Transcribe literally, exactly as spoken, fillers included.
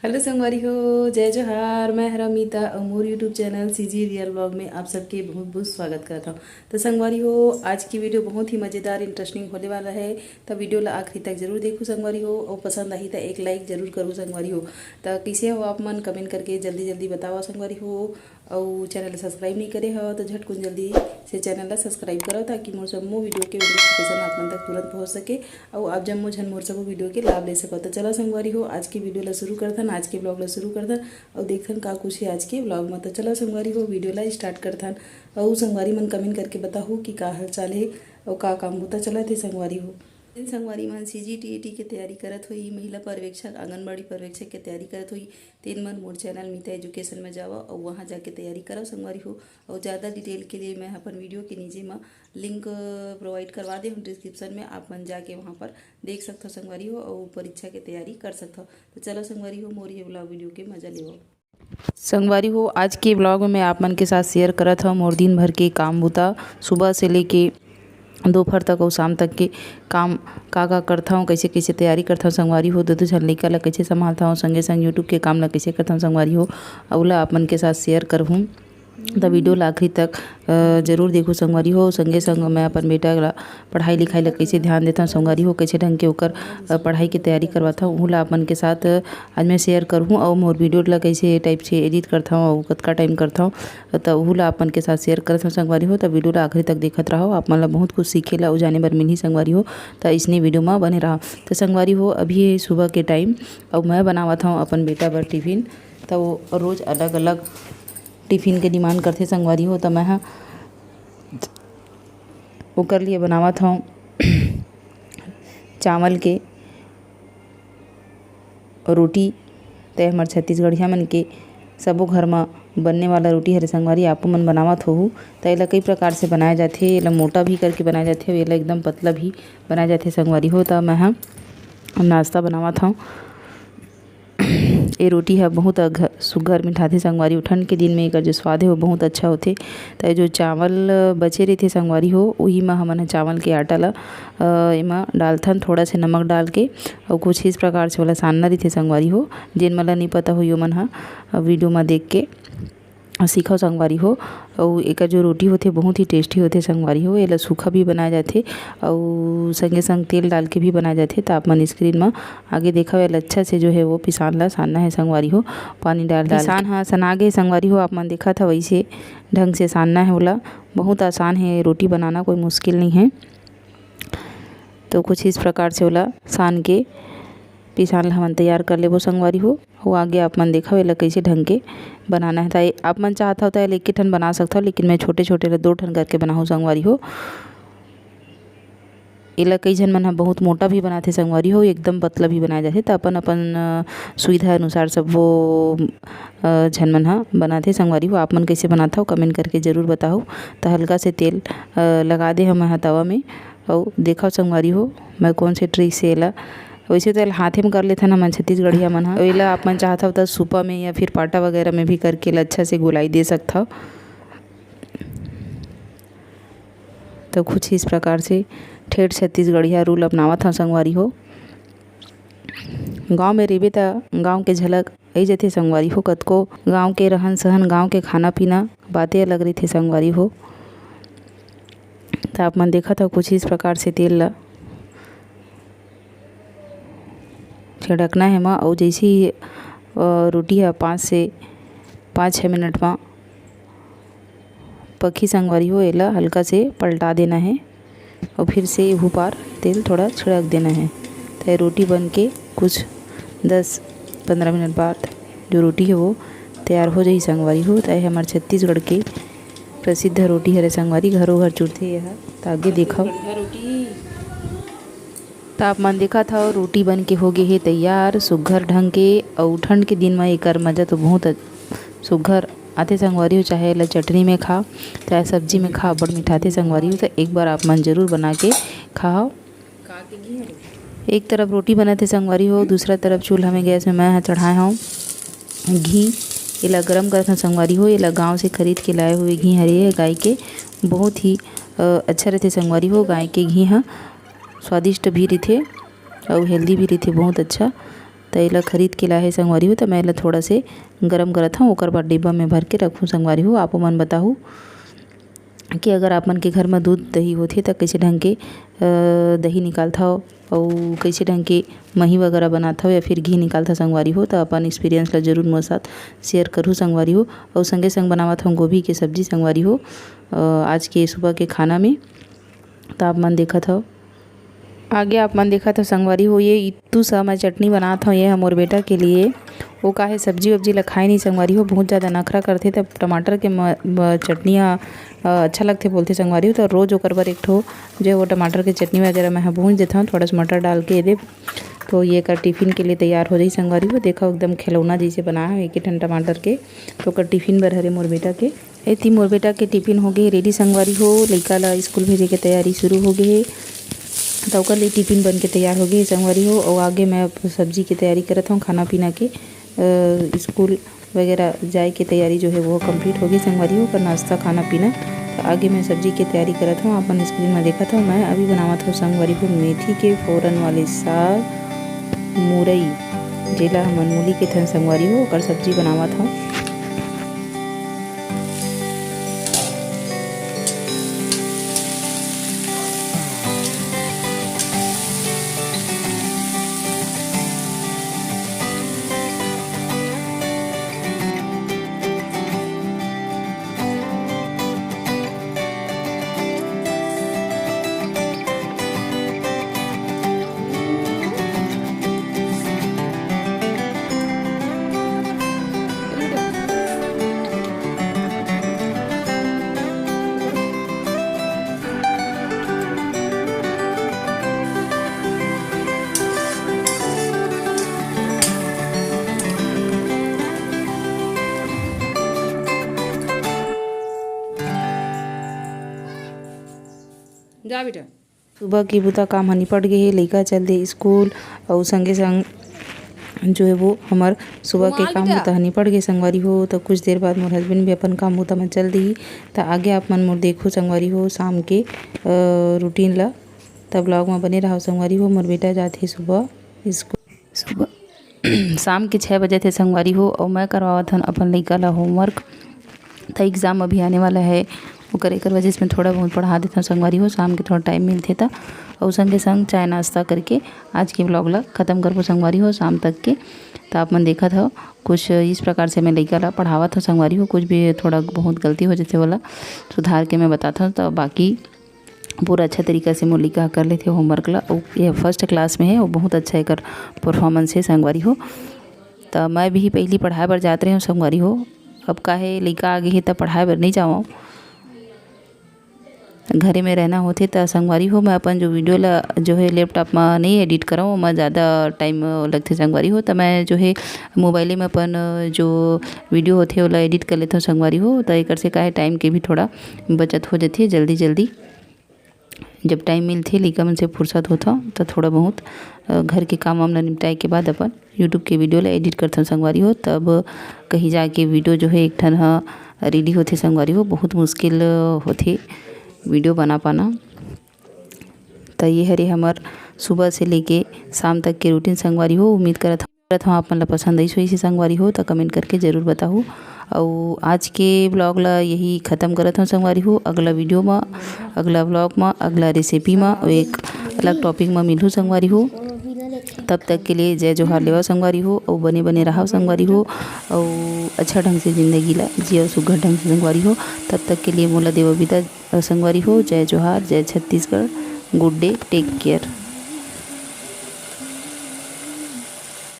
Hello संगवारी हो, जय जोहार। मैं हरा मीता और मोर YouTube channel CG Real Vlog में आप सबके बहुत बहुत स्वागत करता हूँ। तो संगवारी हो, आज की video बहुत ही मज़ेदार, interesting होने वाला है। तो video ला आखिरी तक जरूर देखो संगवारी हो, और पसंद आही तो एक like जरूर करो संगवारी हो। तो कैसे हो आप मन, comment करके जल्दी जल्दी बताओ संगवारी हो। और channel subscribe नहीं करे हो तो झटकुन जल्दी से channel ला subscribe करो, ताकि मोर सबो video के notification आप मन तक तुरंत पहुँच सके। अउ आप जम्मो झन मोर सबो video के लाभ ले सको। तो चलो संगवारी हो, आज के video ला शुरू करथन, आज के vlog ला शुरू करथन अउ देखथन का कुछ है आज के vlog में। तो चलो संगवारी हो, video ला start करथन। अउ संगवारी मन comment करके बताहू कि का हाल चाल है अउ का काम बूता चलत है संगवारी हो। जिन संगवारी मन CG TET के तैयारी करत होई, महिला पर्यवेक्षक, आंगनबाड़ी पर्यवेक्षक के तैयारी करत होई, तेन मन मोर channel मीता education में जावा अउ वहाँ जाके तैयारी करो संगवारी हो। अउ ज़्यादा detail के लिए मैं अपन video के नीचे में link provide करवा दे हूँ description में, आप मन जाके वहाँ पर देख सकथो संगवारी हो अउ परीक्षा के तैयारी कर सकथो। तो चलो संगवारी हो, मोर ये vlog video के मज़ा लेवो। संगवारी हो, आज के vlog में मैं आप मन के साथ share करत हूँ मोर दिन भर के काम बूता, सुबह से लेके दोपहर तक अउ शाम तक के काम का का करथव, कैसे कैसे तैयारी करथव संगवारी हो, दू दू झन लइका ला कैसे संभालथव, संगे संग YouTube के काम ला कैसे करथव संगवारी हो, अउ ला आप मन के साथ share करहूँ। त video ला आखिरी तक, अ, जरूर देखो संगवारी हो। संगे संग मैं अपन बेटा ला पढ़ाई लिखाई ला कैसे ध्यान देथव संगवारी हो, कैसे ढंग के ओकर, अ, पढ़ाई के तैयारी करवाथव, उहू ला आप मन के साथ, अ, आज मैं share करहूँ। अउ मोर video ला कैसे type से edit करथव अउ कतका time करथव, त उहू ला आप मन के साथ share करत हव संगवारी हो। त video ला आखिरी तक देखत रहव, आप मन ला बहुत कुछ सीखे ला अउ जाने बर मिलही संगवारी हो। त इसने video में बने रहव। त संगवारी हो, अभी हे सुबह के time अउ मैं बनावत हव अपन बेटा बर tiffin। त वो रोज अलग अलग tiffin के demand करथे संगवारी हो। त मैं ह ओकर लिए बनावत हव चावल के रोटी। त हमर छत्तीसगढ़िया मन के सबो घर म बनने वाला रोटी हरे संगवारी, आपो मन बनावत होहू। त एला कई प्रकार से बनाया जाथे, एला मोटा भी करके बनाया जाथे अउ एला एकदम पतला भी बनाया जाथे संगवारी हो। त मैं ह नाश्ता बनावत हव। ए रोटी ह बहुत अघ-, सुघर मिठाथे संगवारी हो। ठंड के दिन में एकर जो स्वाद हे वो बहुत अच्छा होथे। त जो चावल बचे रहिथे संगवारी हो, उही म हमन ह चावल के आटा ल, अ, एमा डालथन थोड़ा से नमक डाल के, अउ कुछ इस प्रकार से ओला सानना रहिथे संगवारी हो। जेन मन ल नइ पता होही ओमन ह video म देख के सीखव संगवारी हो। अउ एकर जो रोटी होथे बहुत ही tasty होथे संगवारी हो। एला सूखा भी बनाए जाथे अउ संगे संग तेल डाल के भी बनाए जाथे। त आप मन screen म आगे देखव, एला अच्छा से जो है वो पिसान ला सानना है संगवारी हो, पानी डाल डाल के। पिसान ह सना गे संगवारी हो, आप मन देखत हव वैसे ढंग से सानना है ओला। बहुत आसान है रोटी बनाना, कोई मुश्किल नहीं है। तो कुछ इस प्रकार से ओला सान के पिसान ला हमन तैयार कर लेबो संगवारी हो। अउ आगे आप मन देखव एला कइसे ढंग के बनाना है। त आप मन चाहत हव त एला एके ठन बना सकथव, लेकिन मैं छोटे-छोटे ला दो ठन करके बनाहूँ संगवारी हो। एला कई झन मन ह बहुत मोटा भी बनाथे संगवारी हो, एकदम पतला भी बनाए जाथे। त अपन-अपन, अ, सुविधा अनुसार सबो, अ, झन मन ह बनाथे संगवारी हो। आप मन कइसे बनाथव comment करके जरूर बताहू। त हल्का से तेल, अ, लगा दे हव मैं ह तवा में। अउ देखव संगवारी हो, मैं कौन से trick से एला, वैसे तो एला हाथे में कर लेथन हमन छत्तीसगढ़िया मन ह। एला आप मन चाहत हव त सूपा में या फिर पाटा वगैरह में भी करके एला अच्छा से गोलाई दे सकथव। तो कुछ इस प्रकार से ठेठ छत्तीसगढ़िया rule अपनावत हव संगवारी हो। गाँव में रहिबे त गाँव के झलक अई जथे संगवारी हो। कतको गाँव के रहन सहन, गाँव के खाना पीना बाते अलग रहिथे संगवारी हो। त आप मन देखत हव कुछ इस प्रकार से तेल ला छिड़कना हे एमा, अउ जैसे ही, अ, रोटी ह पाँच से, पाँच छः मिनट म पकही संगवारी हो, एला हल्का से पलटा देना हे अउ फिर से एहू पार तेल थोड़ा छिड़क देना हे। त ये रोटी बन के कुछ दस पंद्रह मिनट बाद जो रोटी हे वो तैयार हो जाही संगवारी हो। त ये हमर छत्तीसगढ़ के प्रसिद्ध रोटी हरे संगवारी, घरो घर चुरथे ये ह। त आगे देखव। त आप मन देखत हव, रोटी बन के हो गे हे तैयार सुग्घर ढंग के। अउ ठंड के दिन म एकर मजा तो बहुत अ-, सुग्घर आथे संगवारी हो। चाहे एला चटनी में खा, चाहे सब्जी में खा, अब्बड़ मिठाथे संगवारी हो। त एक बार आप मन जरूर बना के खाव। एक तरफ रोटी बनत हे संगवारी हो, दूसरा तरफ चूल्हा में गैस में मैं ह चढ़ाए हव घी। एला गरम करत हव संगवारी हो। एला गांव से खरीद के लाए हुए घी हरे, गाय के, बहुत ही, अ, अच्छा रहिथे संगवारी हो। गाय के घी ह स्वादिष्ट भी रहिथे अउ healthy भी रहिथे, बहुत अच्छा। त एला खरीद के लाए हे संगवारी हो, त मैं एला थोड़ा से गरम करत हौं, ओकर बाद डिब्बा में भर के रखूँ संगवारी हो। आपो मन बताहू कि अगर आप मन के घर म दूध दही होथे, त कइसे ढंग के, अ, दही निकालथव अउ कइसे ढंग के मही वगैरह बनाथव या फिर घी निकालथव संगवारी हो, त अपन experience ल जरूर मोर साथ share करहू संगवारी हो। अउ संगे संग बनावत हौं गोभी के सब्जी संगवारी हो, अ, आज के सुबह के खाना में। त आप मन देखत हव, आगे आप मन देखत हव संगवारी हो, ये इत्तू सा मैं चटनी बनात हौं, ये ह मोर बेटा के लिए। वो काहे सब्जी वब्जी ला खाए नहीं संगवारी हो, बहुत ज़्यादा नखरा करथे, तब टमाटर के म-, म-, चटनी ह, अ, अच्छा लगथे बोलथे संगवारी हो। तो रोज़ ओकर बर एक ठो जो है वो टमाटर के चटनी वगैरह मैं ह भूंज देथौं, थोड़ा सा मटर डाल के दे, तो ये कर टिफिन के लिए तैयार हो जाही संगवारी हो। देखो एकदम खिलौना जैसे बना है एक ही ठन टमाटर के, तो ओकर टिफिन बर हरे मोर बेटा के। एती मोर बेटा के टिफिन हो गे हे रेडी संगवारी हो, लइका ला स्कूल भेजे के तैयारी शुरू हो गे हे, त ओकर लिए टिफिन बन के तैयार हो गे हे संगवारी हो। अउ आगे मैं अब सब्जी के तैयारी करत हौं, खाना पीना के, अ, स्कूल वगैरह जाए के तैयारी जो है वो complete हो गे संगवारी हो, ओकर नाश्ता खाना पीना। त आगे मैं सब्जी के तैयारी करत हौं, अपन स्क्रीन में देखत हव, मैं अभी बनावत हौं संगवारी हो मेथी के फोरन वाले साग मुरई, जेला हमन मूली के थन संगवारी हो, ओकर सब्जी बनावत हौं। जा बेटा। सुबह के बुता काम ह निपट गे हे, लइका चल दे स्कूल, अउ संगे संग जो है वो हमर सुबह के काम बुता ह निपट गे संगवारी हो। त कुछ देर बाद मोर हस्बैंड भी अपन काम बुता म चल दिही। त आगे आप मन मोर देखो संगवारी हो शाम के, अ, रूटीन ला। त ब्लॉग म बने रहो संगवारी हो। मोर बेटा जाथे सुबह स्कूल, सुबह शाम के छः बजे थे संगवारी हो, अउ मैं करवावत हन अपन लइका ला होमवर्क। त एग्जाम अभी आने वाला है, ओकर एकर वजह से मैं थोड़ा बहुत पढ़ा देथौं संगवारी हो। शाम के थोड़ा टाइम मिलथे त, अउ संगे संग चाय नाश्ता करके आज के ब्लॉग ला खत्म करबो संगवारी हो शाम तक के। त आप मन देखत हव, कुछ इस प्रकार से मैं लइका ला पढ़ावत हौं संगवारी हो। कुछ भी थोड़ा बहुत गलती हो जथे, ओला सुधार के मैं बताथौं। त बाकी पूरा अच्छा तरीका से मोर लइका ह कर लेथे होमवर्क ला। अउ ये फर्स्ट क्लास में है, अउ बहुत अच्छा एकर परफॉर्मेंस है संगवारी हो। त मैं भी पहिली पढ़ाए बर जात रहेंव संगवारी हो, अब का है लइका आ गे हे त पढ़ाए बर नइ जावंव, घरे में रहना होथे। त संगवारी हो, मैं अपन जो वीडियो ला जो है लैपटॉप म नइ एडिट करंव, ओमा ज़्यादा टाइम लगथे संगवारी हो। त मैं जो है मोबाइले में अपन जो वीडियो होथे ओला एडिट कर लेथंव संगवारी हो। त एकर से का है टाइम के भी थोड़ा बचत हो जथे, जल्दी जल्दी जब टाइम मिलथे, लइका मन से फुर्सत होथव, त थोड़ा बहुत, अ, घर के काम वाम ल निपटाए के बाद अपन YouTube के वीडियो ल एडिट करथन संगवारी हो। तब कहीं जाके वीडियो जो है एक ठन ह रेडी होथे संगवारी हो। बहुत मुश्किल, अ, होथे वीडियो बना पाना। त ये हरे हमर सुबह से लेके शाम तक के रूटीन संगवारी हो। उम्मीद करत करत हौं, आप मन ला पसंद आइस होइस हे संगवारी हो, त कमेंट करके जरूर बताहू। अउ आज के ब्लॉग ला यही खत्म करत हौं संगवारी हो। अगला वीडियो म, अगला ब्लॉग म, अगला रेसिपी म, अउ एक अलग टॉपिक म मिलहू संगवारी हो। तब तक के लिए जय जोहार लेवा संगवारी हो, अउ बने बने रहा संगवारी हो, अउ अच्छा ढंग से जिंदगी ला जिया, सुघर ढंग से संगवारी हो। तब तक के लिए मोला देवा विदा, अ, संगवारी हो। जय जोहार, जय Chhattisgarh, good day, take care।